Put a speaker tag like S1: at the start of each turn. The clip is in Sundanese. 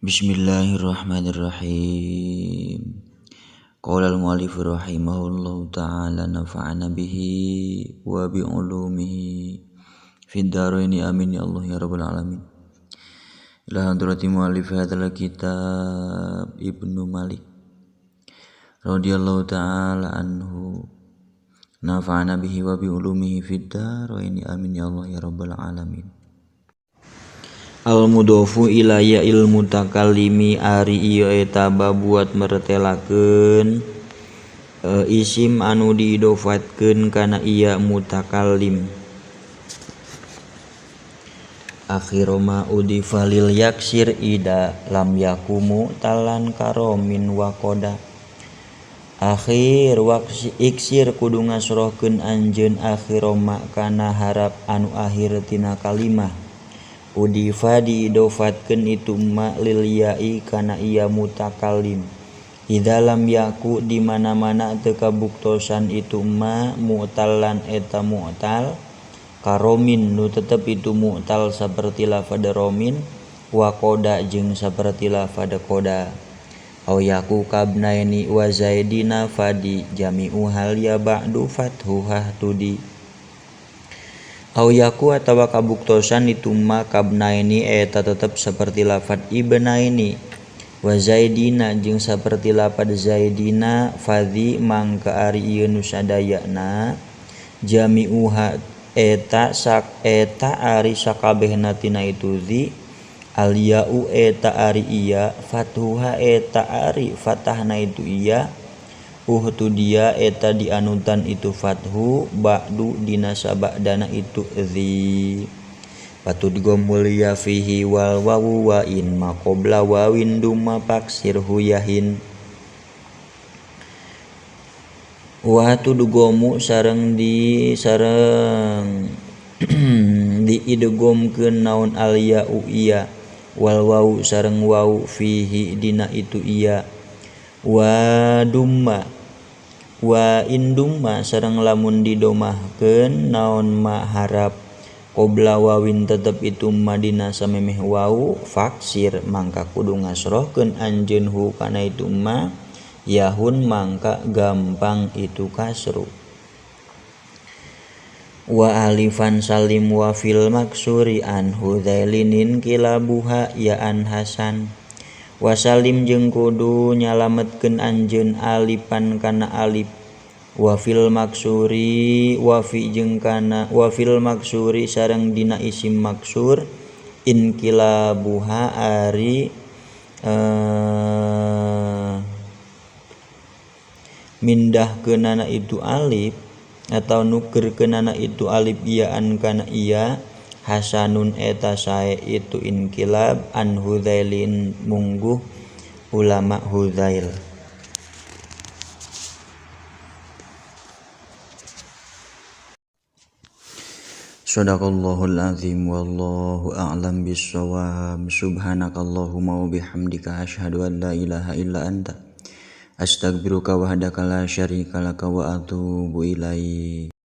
S1: Bismillahirrahmanirrahim. Qala al-mu'allif rahimahullahu ta'ala nafa'ana bihi wa bi ulumihi fid dharaini amin ya Allah ya rabbal alamin. Ila hadrati mu'allif hadzal kitab Ibnu Malik radhiyallahu ta'ala anhu nafa'ana bihi wa bi ulumihi fid dharaini amin ya Allah ya rabbal alamin. Al-mudhofu ila ya'il mutakallimi ari ieu eta babuat mertelakeun isim anu diidofatkeun kana iya mutakallim. Akhiru ma udifa lil yaksir ida lam yakumu talan karomin waqoda. Akhir waqsi iksir kudu ngasrohkeun anjeun akhiru ma kana harap anu akhir tina kalimah. Udifa diidofatkeun itu ma lil ya'i kana iya mutakallim. Idza lam yaku di mana-mana teu kabuktosan itu ma mu'talan eta mu'tal karomin nu tetep itu mu'tal saperti lafadz romin wa qoda jeung saperti lafadz qoda. Au yaku kabnaini wa zaidina fadi jami'u hal ya ba'du fathuha tudi. Au yaku atawa kabuktosan itu ma kabnaini eta tetep seperti lafadz ibnaini wa zaidina jeung saperti lafadz zaidina fadhi mangka ari ieu nu sadayana jami'uha eta sak eta ari sakabehna tina itu zi al ya'u eta ari iya fathuha eta ari fatahna itu iya uhtu dia eta dianutan itu fathu ba'du dina sabadana itu zi patudgo mulia fihi wal wawu wa in ma qabla wawin duma paksirhu yahin wa tudgomu sareng di sareng diidgomkeun naon al ya'u iya wal wawu sareng wawu fihi dina itu iya wa dumma wa indumma sareng lamun didomahkeun naon ma harap qobla wawin tetep itu madina samemeh wau faksir mangka kudu ngasrohkeun anjeun hu kana itu ma yahun mangka gampang itu kasru. Wa alifan salim wa fil maksuri anhu dzailinin kilabuha ya an hasan. Wasalim jeung kudu nyalametkeun anjeun alifan kana alif wa fil maksuri wa fi jeung kana wa fil maksuri sareng dina isim maksur inqilabuha ari mindahkeunana itu alif atau nukerkeunana itu alif iaan kana iya hasanun eta sae itu inqilab an Hudzailin mungguh ulama Hudzail. Shadaqallahul azim wallahu a'lam bissawab. Subhanakallahumma wa bihamdika asyhadu an la ilaha illa anta astaghfiruka wahdaka la syarika laka wa atubu ilaik.